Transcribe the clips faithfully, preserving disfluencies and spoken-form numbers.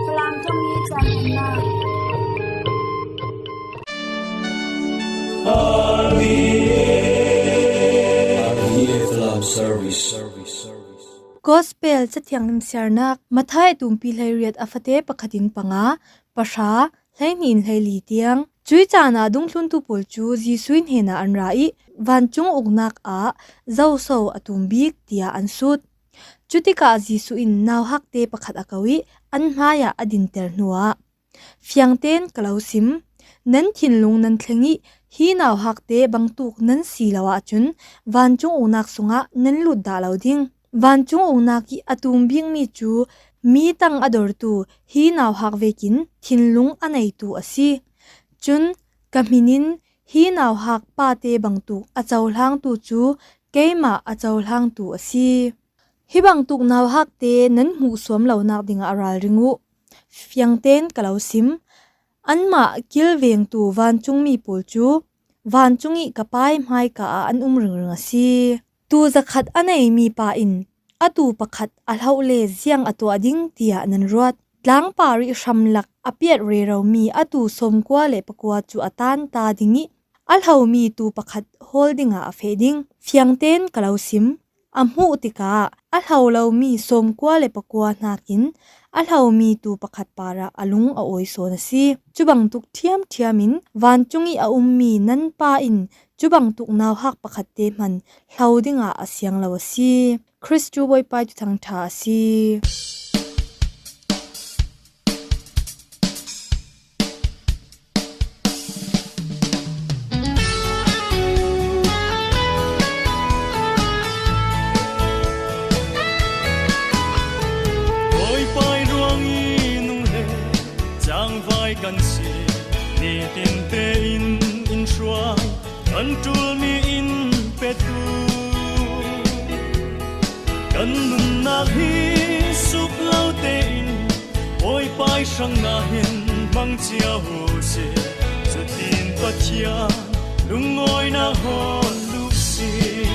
Falam thawngin caan nunnak. R V A, R V A Falam Service. Gospel Cathiang limsiarnak, Matthai a tumpi hleiriat a fate pakhatin panga, pahra, hleihnih in hleili tiang. Cuih caan ah dungthluntu pawl cu Jesuh hnenah an ra ih, vancung uknak ah zoso a tum bik, tiah an sut. Cutikah Jesuh in nauhakte pakhat a ko ih, an hmaiah a dinter hnuah, Fiangtein ka lo sim, nan thinlung nan thleng ih, hi nauhakte bangtuk nan si lo ahcun vancung uknak sungah nan lut dah lo ding. Vancung uknak ih a tum bikmi cu mi tang a dortu hi nauhak vekin thinlung a neitu a si. Cun ka hmin in hi nauhak pate bangtuk a cohlangtu cu keimah a cohlangtu a si. Hi bangtuk nauhakte nan hmuhsuam lonak dingah ralring uh. Fiangtein ka lo sim, anmah kilvengtu vancungmi pawl cu vancung ih ka Pai hmaika ah an um ringring a si. Tu zakhat a neimi pa in atu pakhat a hloh le ziang a tuah ding, tiah nan ruat. Tlangpar ih hramlak a piat reromi atu sawmkua le pakua cu a tanta ding ih a hlomi tu pakhat hawl dingah a feh ding. Fiangtein ka lo sim, a hmuh tikah a hlo lomi sawmkua le pakua hnakin a hlomi tu pakhat parah a lung a awi sawn a si. Cubangtuk ṭhiamṭhiam in vancung ih a ummi nan Pa in cubangtuk nauhak pakhatte hman hlo dingah a siang lo a si. Khrih cu Bawipa ih Thuthang ṭha a si. Bawipa ih ruang ih nung le cangvai kan si, nitin tein in hruai kan ṭulmi in petu, kan nunnak hi suk lo tein Bawipa ih hrangah hin hmang cio u sih. Cutin Pathian lungawinak hawl u sih.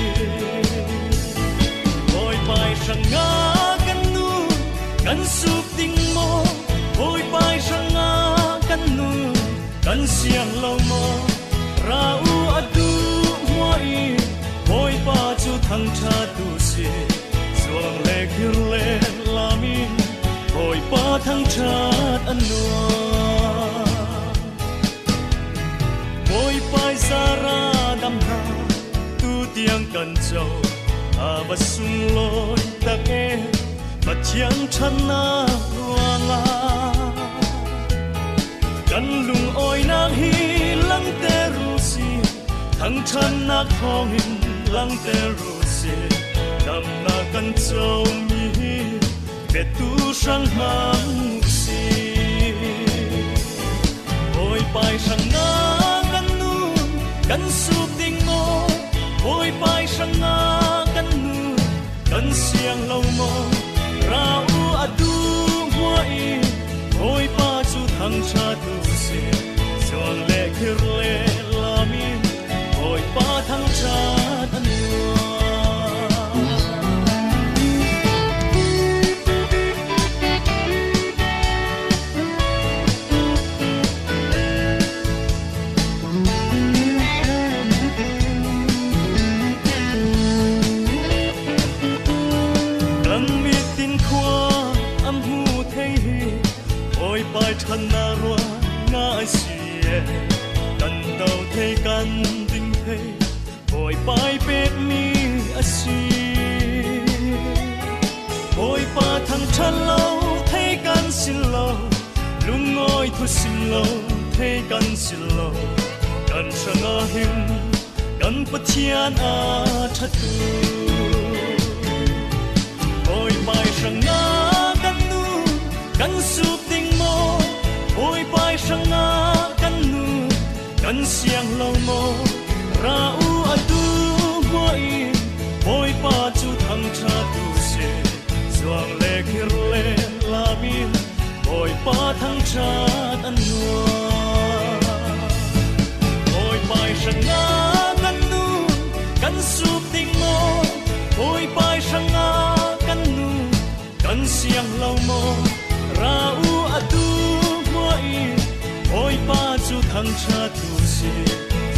Bawipa ih hrangah kan nun, kan suk ding maw? Bawipa ih hrangah kan nun, kan siang lo maw? Ra u, a duh hmuah ih Bawipa cu thangṭhat u sih. Zuang le khir le lam in Bawipa thangṭhat a nuam. Bawipa ih zarah dam hna, tu tiang kan co a va sunglawi tak e. Pathian ṭhatnak ruangah kan lungawinak hi langter u sih, thangṭhatnak thawngin langter u sih, damnak kan comi hi petu hrang hmang u sih. Bawipa ih hrangah kan nun, kan suk ding maw? Bawipa ih hrangah kan nun, kan siang lo maw? Ra u, a duh hmuah ih Bawipa cu thangṭhat u sih. Zuang le khir le lam in Bawipa thangṭhat a nuam. Kan mit in khua a hmu thei hi Bawipa ih ṭhatnak ruangah a si e. Kan to thei, kan ding thei Bawipa ih pekmi a si. Bawipa thangṭhat lo thei kan si lo, lungawi thu sim lo thei kan si lo, kan hrangah hin kan Pathian a ṭhatu. Bawipa ih hrangah kan nun, kan suk ding maw? Bawipa ih hrangah kan nun, kan siang lo maw? Ra u, a duh hmuah in Bawipa cu thangṭhat u sih. Zuang le khir le lam in Bawipa thangṭhat a nuam. Bawipa ih hrangah kan nun, kan suk ding maw? Bawipa ih hrangah kan nun, kan siang lo maw? Ra Ṭha tu si,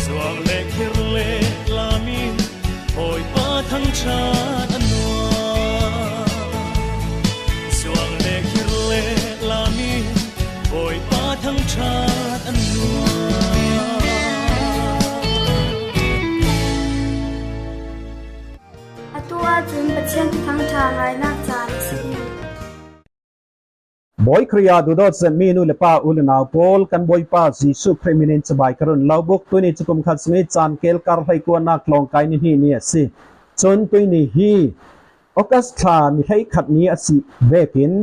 zuang le khir le lami, Bawipa thangṭhat a nuam. Zuang le khir le lami, Bawipa thangṭhat a nuam. Atu ahcun Pathian Thuthangṭha ngainak caan a si. Bawi Khrih ah duhdawt zetmi nu le pa, u le nau pawl, kan Bawipa Jesuh Khrih min in cibai ka run lo buk. Tuihni cu kum khat sung i caan kel kar hleikuanak tlawngkai ni hnih ni a si. Cun tuihni hi August thla ni hleikhat ni a si vekin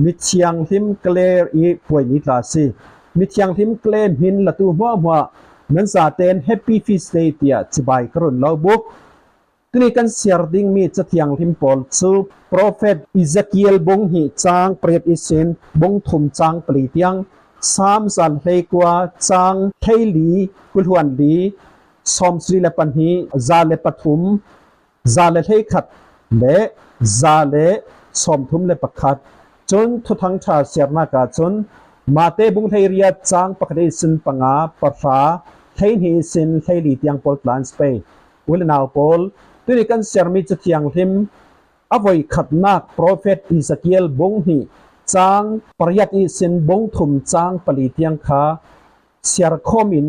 mithianghlim Clare i puai ni tla a si. Mithianghlim Clare hmin latu hmuahhmuah nan zaten Happy Feast Day tiah cibai ka run lo buk. Tuni kan siar dingmi Cathianghlim pawl cu Profet Ezekiel bung hnih cang pariat ihsin bung thum cang pali tiang, Salm zan hleikua cang hleili, kuluan li, sawmsarih le pahnih, za le pathum, za le hleikhat le za le sawmthum le pakhat. Cun Thuthangṭha siarnak ahcun Mate bung hleiriat cang pakhat ihsin panga, pahra, hleihnih ihsin hleili tiang pawl tla an si pei. U le nau pawl, tuni kan siarmi Cathianghlim a voikhatnak Profet Ezekiel bung hnih cang pariat ihsin bung thum cang pali tiang kha siar khawm in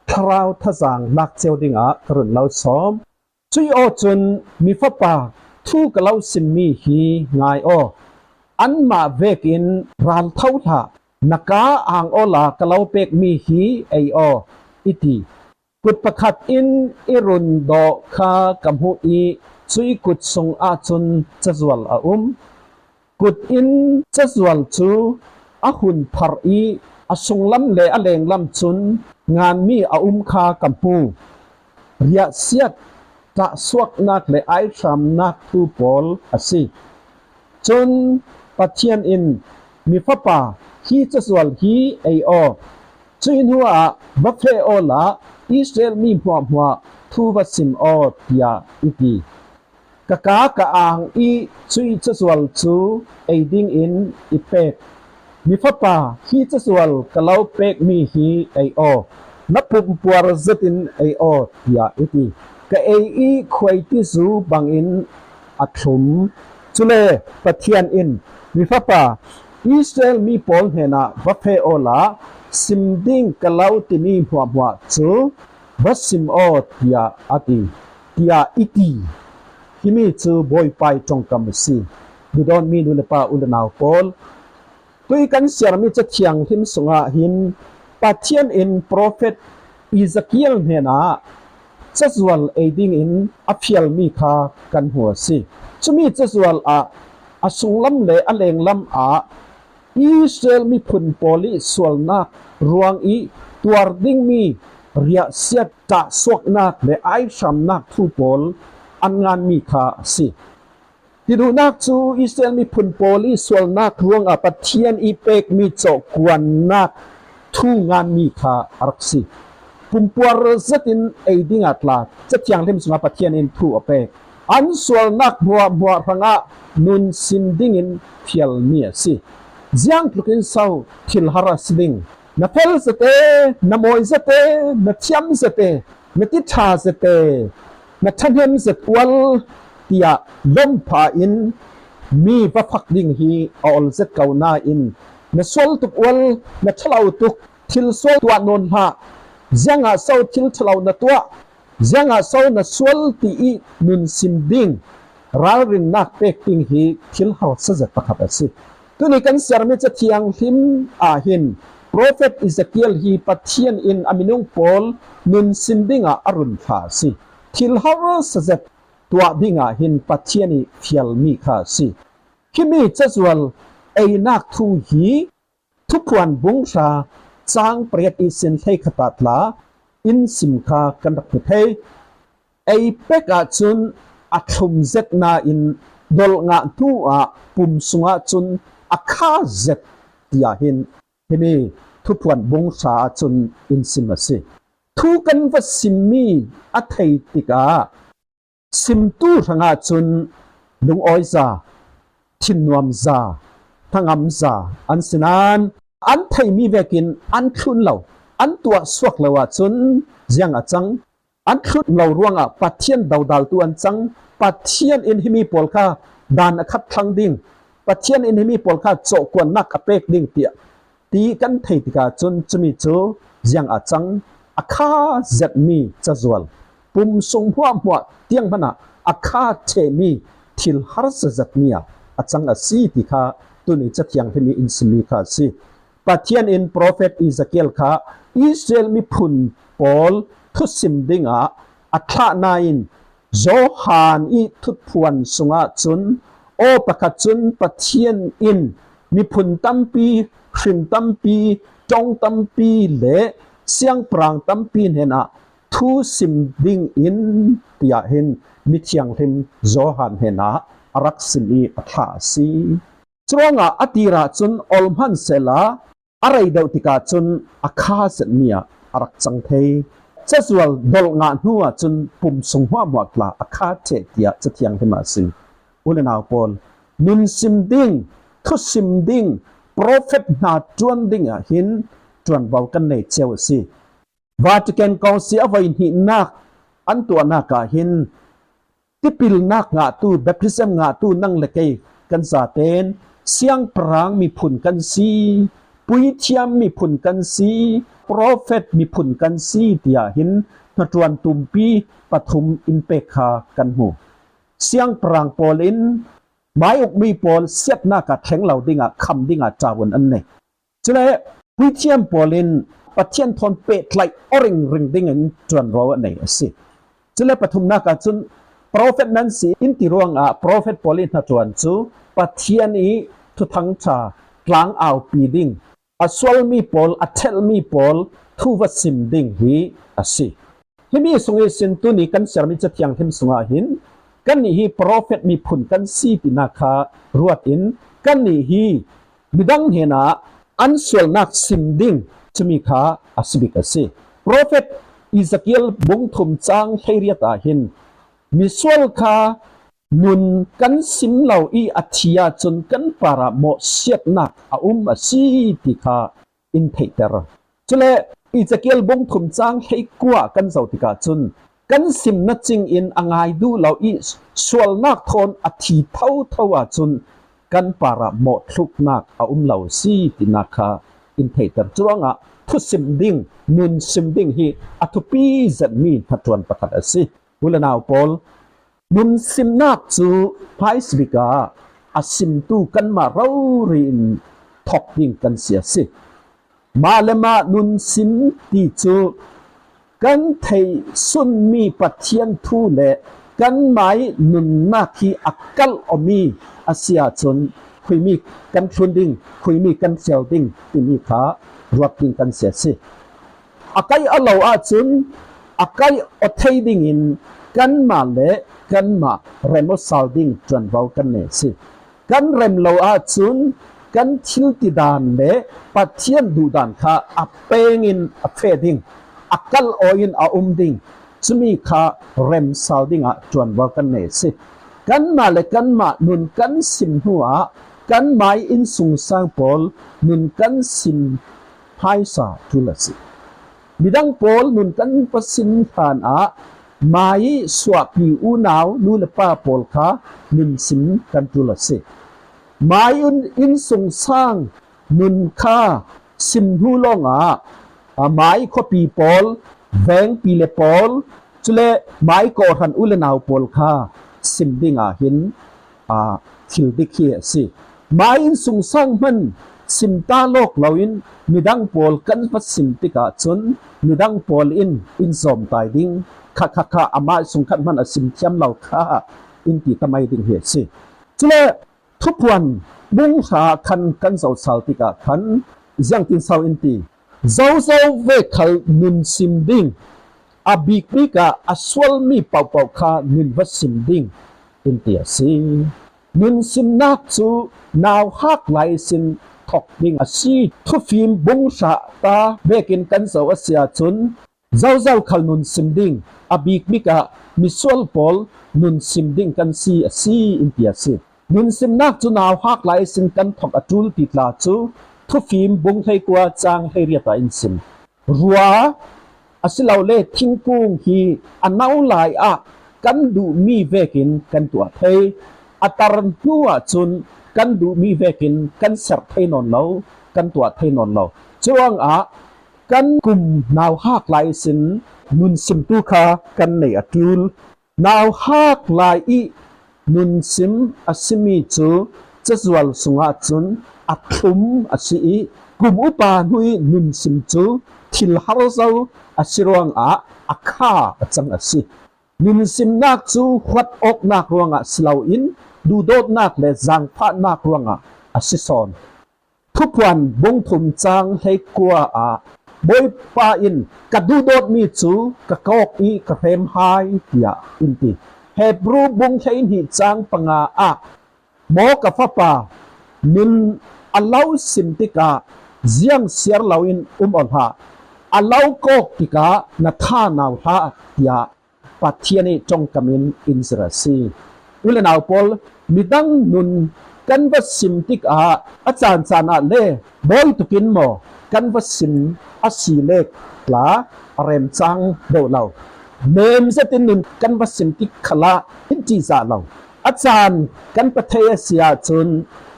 thlarau thazaang lak cio dingah ka run lo sawm. Cuih aw cun, mi fapa, thu ka lo simmi hi ngai aw. Anmah vekin ral tho hlah, na kaa ang awla ka lo pekmi hi ei aw, i ti. Kut pakhat in i run dawh kha ka hmuh i cuih kut sung ahcun cazual a um. Kut in cazual cu a hun phar i a sunglam le a lenglam cun nganmi a um kha ka hmu. Riahsiat, ṭahsuaknak le aihramnak thu pawl a si. Cun Pathian in, mi fapa, hi cazual hi ei aw. Cuih hnuah va feh awla Israel mi hmuahhmuah thu va sim aw, tiah i ti. Ka kaa ka ang i cuih cazual cu ei dingin i pek. Mi fapa, hi cazual ka lo pekmi hi ei aw, na pumpuar zetin ei aw, tiah i ti. Ka ei i khuaitizu bangin a thlum. Cule Pathian in, mi fapa, Israel mi pawl hnenah va feh awla sim ding ka lo timi hmuahhmuah cu va sim aw, tiah a ti, tiah i ti. Himi cu Bawipa ih ṭongkam a si. Duhdawtmi nu le pa, u le nau pawl, tuih kan siarmi Cathianghlim sungah hin Pathian in profet Ezekiel hnenah cazual ei dingin a fialmi kha kan hmu a si. Cumi cazual ah a sunglam le a lenglam ah Israel miphun pawl i sualnak ruang i tuar dingmi riahsiat, ṭahsuaknak le aihramnak thu pawl an nganmi kha a si. Ti duhnak cu Israel miphun pawl i sualnak ruangah Pathian i pekmi cawhkuannak thu nganmi kha a rak si. Pumpuar zetin ei dingah tla Cathianghlim sungah Pathian in thu a pek. An sualnak hmuahhmuah hrangah nun sim dingin fialmi a si. Ziangtluk in so thil har a si ding? Na fel zete, na mawi zete, na thiam zete, na ti ṭha zete, na ṭhahnem zet ual, tiah lawmpha in mi va fak ding hi a ol zet ko nain, na sual tuk ual, na ṭhalo tuk, thil sual tuah nawn hlah, ziangah so thil ṭhalo na tuah, ziangah so na sual ti i nun sim ding, ralrinnak pek ding hi thil harsa zet pakhat a si. Tuni kan siarmi Cathianghlim ah hin profet Ezekiel hi Pathian in a minung pawl nun sim dingah a run thla a si. Thil harsa zet tuah dingah hin Pathian i fialmi kha a si. Himi cazual einak thu hi Thuphuan bung hra cang pariat ihsin hleikhat ah tla in sim kha kan rak hmu thei. Ei pek ahcun a thlum zet nain dolh ngah hnu ah pum sungah cun a kha zet, tiah hin himi Thuphuan bung hra ahcun in sim a si. Thu kan va simmi a thei tikah simtu hrangah cun lungawiza, thinnuamza, hnangamza an si nain an theihmi vekin an thlun lo, an tuah suak lo ahcun ziang a cang? An thlut lo ruangah Pathian dodaltu an cang. Pathian in himi pawl kha dan a khat thlang ding, Pathian in himi pawl kha cawhkuannak a pek ding tiah ti kan thei tikah cun cumi cu ziang a cang? A kha zetmi cazual, pum sung hmuahhmuah tiang hmanh ah a kha ṭhehmi thil harsa zetmi ah a cang a si ti kha tuni Cathiang Hlim i in simmi kha a si. Pathian in profet Ezekiel kha Israel miphun pawl thusim dingah a thlah nain Johan i thutphuan sungah cun aw pakhat cun Pathian in miphun tampi, hrin tampi, ṭong tampi le siangpahrang tampi hnenah thu sim ding in tiah hin mithianghlim Johan hnenah a rak sim i a thlah a si. Curuangah a tir ahcun ol hmanh sehla a rei deuh tikah cun a kha zetmi ah a rak cang thei. Cazual dolh ngah hnu ahcun pum sung hmuahhmuah tla a kha ṭheh tiah Cathiang Hlim ah a sim. U le nau pawl, nun sim ding, thusim ding, profet hna ṭuan ding ah hin ṭuanvo kan nei cio a si. Vatican Council a voi hnihnak an tuahnak ah hin tipilnak ngahtu, baptism ngahtu nang le kei kan zaten siangpahrang miphun kan si, puithiam miphun kan si, profet miphun kan si tiah hin hnaṭuan tumpi pathum in pek kha kan hmu. Siangpahrang pawl in mai ukmi pawl siatnak ah thleng lo dingah kham dingah ṭaun an nei. Cule puithiam pawl in Pathian thawn pehtlaih aw ringring dingin ṭuanvo a nei a si. Cule pathumnak ahcun profet nan si in ti ruangah profet pawl i hnaṭuan cu Pathian i thuthang ṭha tlang aupi ding, a sualmi pawl, a ṭhelhmi pawl thu va sim ding hi a si. Himi sung ihsin tuni kan siarmi Cathiang Hlim sungah hin kannih hi profet miphun kan si tinak kha ruat in kannih hi midang hnenah an sualnak sim ding cumi kha a si bik a si. Profet Ezekiel bung thum cang hleiriat ah hin misual kha nun kan sim lo i a thi ahcun kan parah mawhsiatnak a um a si ti kha in theihter. Cule Ezekiel bung thum cang hleikua kan zoh tikah cun kan sim na cing in a ngai duh lo i sualnak thawn a thi thotho ahcun kan parah mawhthluknak a um lo a si tinak kha in theihter. Curuangah thusim ding, nun sim ding hi a thupi zetmi hnaṭuan pakhat a si. U le nau pawl, nun simnak cu hmaisabik ah a simtu kanmah rori in thawk ding kan si a si. Mah le mah nun sim ti cu kan theih sunmi Pathian thu le kanmah i nunnak hi a kalh awmi a si ahcun khuimi kan thlun ding, khuimi kan fial ding timi kha ruat ding kan si a si. A kaih a lo ahcun a kaih aw thei dingin kanmah le kanmah rem aw sal ding ṭuanvo kan nei a si. Kan rem lo ahcun kan thil tidan le Pathian duhdan kha a peng in a feh ding, a kalh aw in a um ding, cumi kha rem sal dingah ṭuanvo kan nei a si. Kanmah le kanmah nun kan sim hnuah kanmah i innsungsang pawl nun kan sim hmaisa ṭul a si. Midang pawl nun kan va sim hlan ah mai i suahpi unau nu le pa pawl kha nun sim kan ṭul a si. Mai in, innsungsang nun kha sim hnu lawngah, aa, mai khuapi pawl, vengpi le pawl, cule mai kawhhran u le nau pawl kha sim dingah hin, aa, thil dik hi a si. Mai innsungsang hmanh sim ta lawk loin midang pawl kan va sim tikah cun midang pawl in in zawmtai ding, kha, kha, kha, amah sungkhat hmanh a sim thiam lo kha in ti tamai ding hi a si. Cule Thuphuan bung hra khan kan zoh sal tikah khan ziangtin so in ti? Zozo ve khal nun sim ding, a bikbik ah a sualmi paohpaoh kha nun va sim ding in ti a si. Nun simnak cu nauhak lai sin thawk ding a si. Thufim bung hra ta vekin kan zoh a si ahcun, zozo khal nun sim ding, a bikbik ah misual pawl nun sim ding kan si a si in ti a si. Nun simnak cu nauhak lai sin kan thawk a ṭul ti tla cu Thufim bung hleikua cang hleiriat ah in sim. rua asilole thingkung hi a no lai ah kan duhmi vekin kan tuah thei. A tar hnu ahcun kan duhmi vekin kan serh thei nawn lo, kan tuah thei nawn lo. Curuangah kan kum nauhak lai ihsin nunsimtu kha kan nei a ṭul. Nauhak lai ih nunsim a simi cu cazual sungah cun a thlum a si ih, kum upa hnu ih nunsim cu thil har zo a si ruangah a kha a cang a si. Nunsimnak cu huat awknak ruangah si loin duhdawtnak le zaangfahnak ruangah a si sawn. Thuphuan bung thum cang hleikua ah Bawipa in ka duhdawtmi cu ka kawk ih ka hrem hai, tiah in ti. Hebru bung hleihnih cang panga ah maw ka fapa, nun a lo sim tikah ziang siar loin um aw hlah. A lo kawk tikah na tha nau hlah, tiah Pathian ih ṭongkam in in zir a si. U le nau pawl, midang nun kan va sim tikah a caan caan ah le bawi tukin maw kan va sim a si le tla a remcang deuh lo. Nem zetin nun kan va sim tik khalah in ṭihzah lo. A caan kan pa thei a si ahcun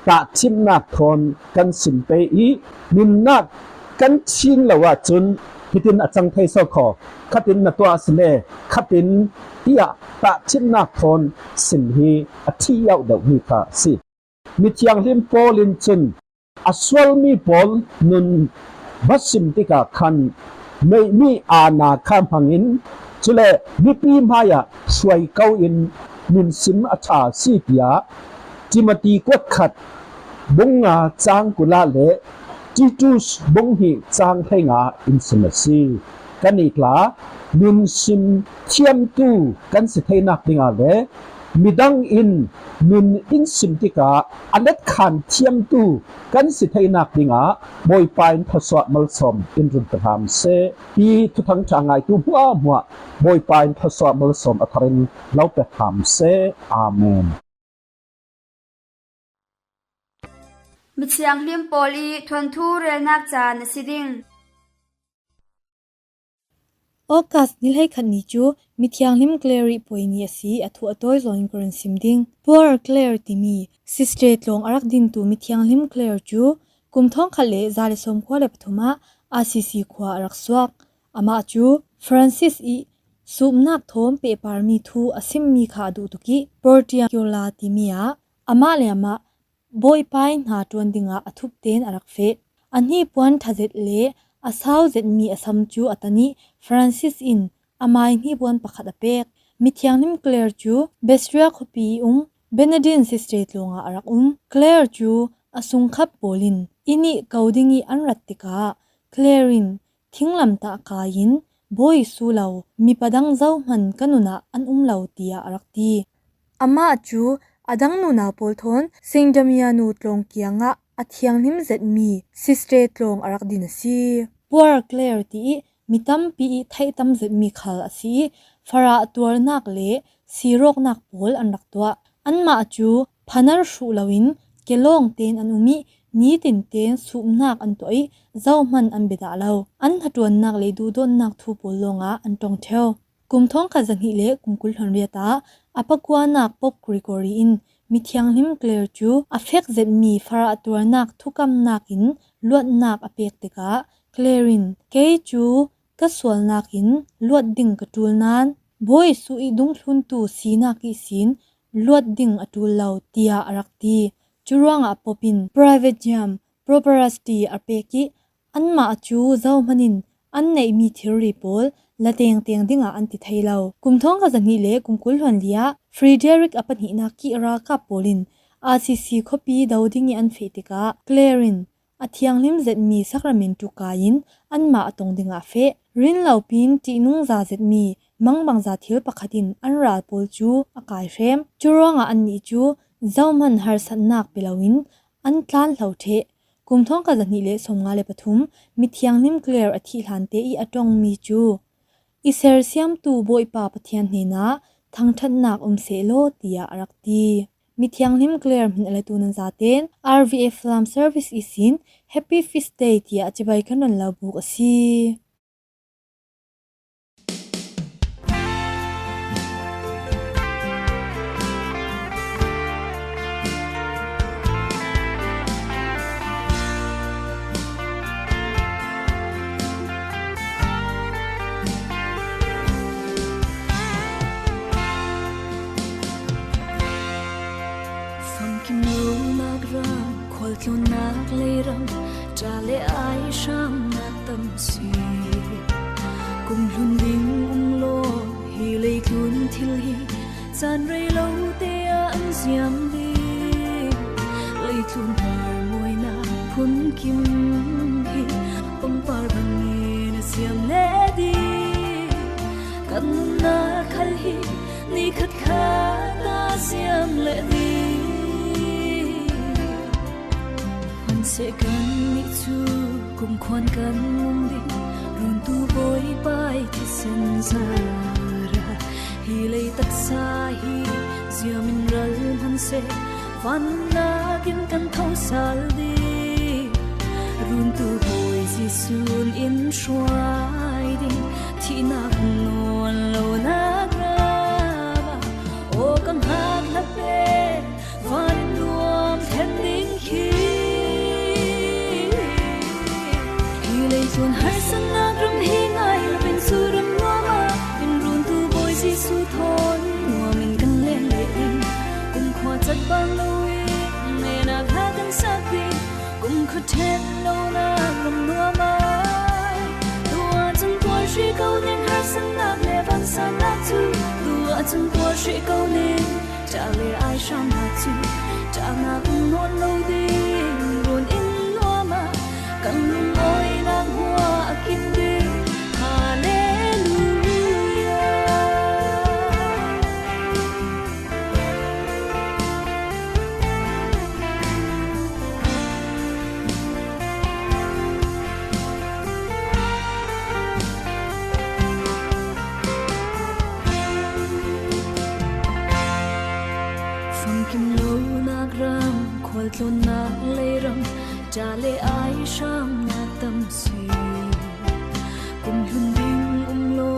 tahṭhimnak thawn kan sim pei ih nunnak kan thin lo ahcun hitin a cang thei so kho, khatin na tuah a si le khatin tiah tahṭhimnak thawn sim hi a ṭhiau deuhmi kha a si. Mithianghlim Paul in cun a sualmi pawl nun va sim tikah khan neihmi aana kha hmangin, cule mipi hmaiah hruai ko in nun sim a ṭha a si, tiah Timothy kuatkhat bung nga cang kul ah le Titus bung hnih cang hleinga in sim a si. Kan i tla nun sim thiamtu kan si theinak dingah le midang in nun in sim tikah a letkhan thiamtu kan si theinak dingah Bawipa in thluasuah malsawm in run pe hram seh. Hi thuthang ṭha ngaitu hmuahhmuah Bawipa in thluasuah malsawm a thar in lo pe hram seh. Amen. Mithianghlim Paul ih thuanthu relnak caan a si ding. August ni hleikhat ni cu Mithianghlim Clare ih puai ni a si. A thu a tawi zawn in ka run sim ding. Poor Clare timi Sister tlawng a rak dintu Mithianghlim Clare cu kum thawngkhat le za le sawmkua le pathum ah Assisi khua a rak suak. Amah cu Francis ih sumnak thawm pehparmi thu a simmi kha a duh tuk ih Portiuncula timi ah amah le amah Bawipa ih hna ṭuan dingah a thup tein a rak feh. A hnipuan ṭha zet le a sau zetmi a sam cu a tan ih Francis in amai hnipuan pakhat a pek. Mithianghlim Clare cu Bestria khuapi ih um Benedictine Sister tlawng ah a rak um. Clare cu a sungkhap pawl in inn ih ko ding ih an rat tikah Clare in thinglamtah kai in, Bawi su lo mipa dang zohman ka nun ah an um lo, tiah a rak ti. Amah cu a dang nunau pawl thawn Saint Damiano tlawng kiangah a thianghlim zetmi Sister tlawng a rak din a si. Poor Clare ti ih mi tampi ih theih tam zetmi khal a si ih, farah tuarnak le siirawknak pawl an rak tuah. Anmah cu phanar hruh loin kelawng tein an um ih, nitin tein sumnak an tuah ih, zohman an bia dah lo. An hnaṭuannak le duhdawtnak thu pawl lawngah an ṭong ṭheo. Kum thawngkhat zahnih le kum kul hluanriat ah a pakuanak Pope Gregory in mithianghlim Clare cu a fek zetmi farah tuarnak thukamnak in luatnak a pek tikah Clare in, "Kei cu ka sualnak in luat ding ka ṭul nain Bawi su ih dungthluntu sinak ihsin luat ding a ṭul lo," tiah a rak ti. Curuangah Pope in Praevediam properasti a pek ih, anmah cu zohman in an neihmi thilri pawl la tengteng dingah an ti thei lo. Kum thawngkhat zahnih le kum kul hluanli ah Frederick a pahnihnak ih ralkap pawl in Assisi khuapi do ding ih an feh tikah Clare in a thianghlim zetmi sakramentu kai in anmah a tong dingah a feh. Rinlopin ṭihnungza zetmi mangbangza thil pakhat in an ral pawl cu a kai hrem. Curuangah annih cu zohman harsatnak pe loin an tlanhlo ṭheh. Kum thawngkhat zahnih le sawmnga le pathum mithianghlim Clare a thih hlante ih a ṭongmi cu, "I sersiamtu Bawipa Pathian hnenah thangṭhatnak um sehlaw," tiah a rak ti. Mithianghlim Clare hmin a letu nan zaten R V F Lam Service ihsin Happy Feast Day tiah cibai kan run lo buk a si. Ai hram na tam si. Kum hlun ding um lo hi leitlun thil hi, caan rei lo te ah an ziam ding. Leitlun hmar muaina phun kim hi, pangpar bangin a ziam le ding. Kan nunnak khal hi, ni khat khat a ziam le ding. Hmanhseh kannih cu kumkhuan kan nung ding, runtu Bawipa i thisen zarah hi lei taksa hi ziam in ral hmanhseh, van nunnak in kan tho sal ding. Runtu Bawi Jesuh in hruai ding, thihnak nawn lonak ram ah aw ka hngak hla pe, van in nuam thlen ding khi. Hi leitlun harsatnak ram hi ngai lo in cu ram nuam ah in runtu Bawi Jesuh thawn nuam in kan leng leh ding. Kumkhua cat bang lo in nenak hla kan sak ding. Kum khat ṭhen lonak ram nuam ah tuah cun tuar hrih ko ning, harsatnak le vansannak cu tuah cun tuar hrih ko ning. Ṭah le ai hramnak cu ṭahnak um nawn lo ding, run in nuam ah kan lungawinak hmuah a kim ding. Hallelujah. Famkim lonak ram, khualtlawnnak lei ram, ṭah le ai hramnak tam si. Kum hlun ding um lo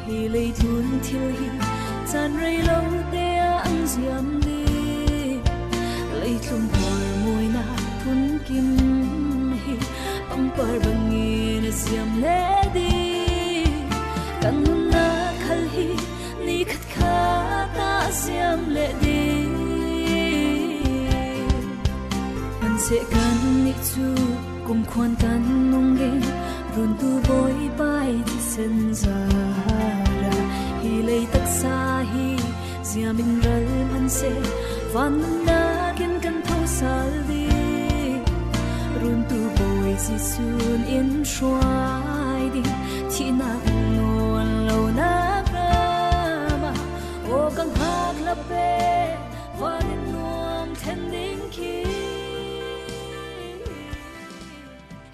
hi leitlun thil hi, caan rei lo te ah an ziam ding. Leitlun hmar muaina phun kim hi, pangpar bangin a ziam le ding. Kan nunnak khal hi, ni khat khat a ziam le ding. Hmanhseh kannih cu kumkhuan kan nung ding, runtu Bawipa i thisen zarah hi lei taksa hi ziam in ral hmanhseh, van nunnak in kan tho sal ding. Runtu Bawi Jesuh in hruai ding, thihnak nawn lonak ram ah aw ka hngak hla pe, van in nuam thlen ding khi.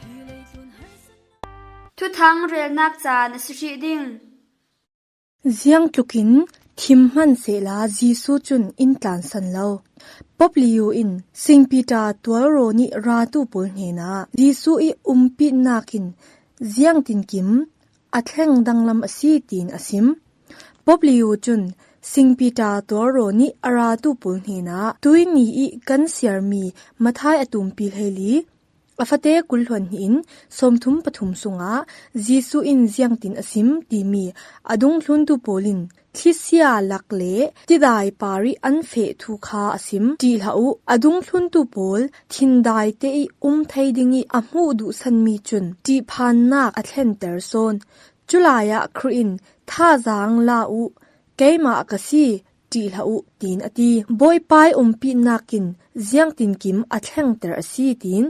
Hi leitlun harsat. Thuthang relnak caan a si hrih ding. Ziangtlukin thim hman sehla Jesuh cun in tlansan lo. Pope Leo in Sing Peter tualrawn ih ratu pawl hnenah Jesuh ih umpihnak in ziangtinkim a thleng danglam a si tiin a sim. Pope Leo cun Sing Peter tualrawn ih a ratu pawl hnenah tuihni ih kan siarmi Matthai a tumpi hleili, a fate kul hluan hnih in sawmthum pathum sungah Jesuh in ziangtin a sim timi a dungthluntu pawl in thlisia lak le tidai par ih an feh thu kha a sim. Ṭih hlah uh, a dungthluntu pawl thindaite ih um thei ding ih a hmuh duhsanmi cun ṭihphannak a thlenter sawn. Culai ah Khrih in thazaang la uh, keimah ka si, ṭih hlah uh, tiin a ti. Bawipa ih umpihnak in ziangtinkim a thlengter a si, tiin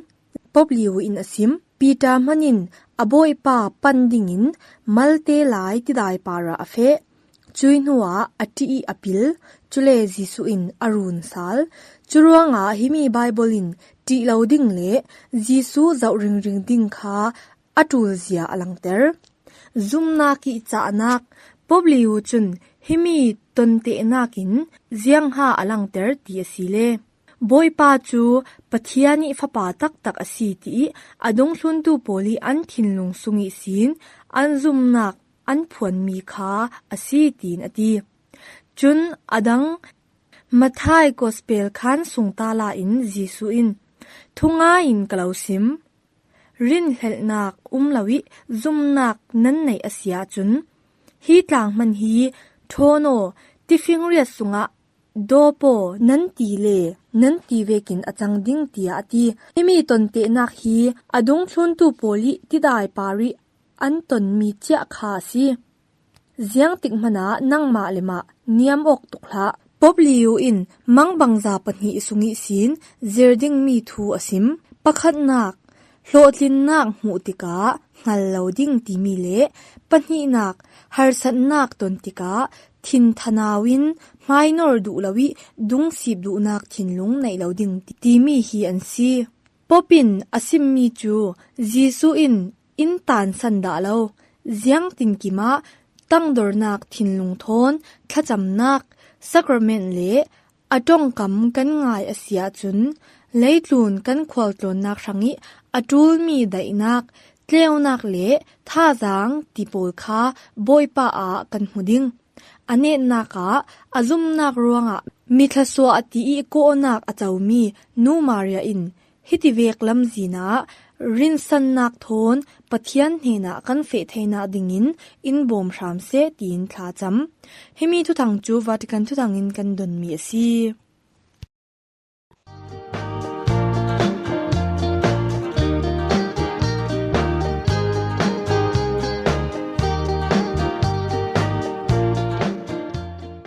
Pope Leo in a sim. Peter hman in a Bawipa pan dingin malte lai tidai parah a feh. Cuih hnuah a ṭih ih a pil, cule Jesuh in a run sal. Curuangah himi Baibal in ṭih lo ding le Jesuh zoh ringring ding kha a ṭulzia a langter. Zumnak ih cahnak. Pope Leo cun himi tontehnak in ziangha a langter ti a si le, Bawipa cu Pathian ih fapa taktak a si tiih a dungthluntu pawl ih an thinlung sung ihsin an zumnak an phuanmi kha a si, tiin a ti. Cun a dang Matthai Gospel khaan sungtala in Jesuh in, thungai in ka lo sim, rinhlelhnak um lo ih zumnak nan neih a si ahcun, hi tlang hman hi ṭhawn aw, tifingriat sungah Dawpaw, nan ti le nan ti vekin a cang ding, tiah a ti. Himi tontehnak hi a dungthluntu pawl i tidai par i an tonmi ciah kha a si. Ziangtik hmanah nangmah le mah niam awk tuk hlah. Pope Leo in mangbangza pahnih sung ihsin zir dingmi thu a sim. Pakhatnak, hlawhtlinnak hmuh tikah hngal lo ding timi le pahnihnak, harsatnak ton tikah thin thanau in hmainor duh lo i dungsip duhnak thinlung neih lo ding timi hi an si. Pope in a simmi cu Jesuh in in tansan dah lo, ziangtinkim ah tangdornak thinlung thawn thlacamnak, sacrament le a ṭongkam kan ngai a si ahcun, leitlun kan khualtlawnnak hrang i a ṭulmi daihnak, tleunak le thazaang ti pawl kha Bawipa ah kan hmu ding. A netnak ah a zumnak ruangah mi thluasuah a ti i kawhnak a comi Nu Maria in hiti vek lamzin ah rinsannak thawn Pathian hnenah kan feh theinak dingin in bawm hram seh, tiin thlacam. Himi thuthang cu Vatican thuthang in kan donmi a si.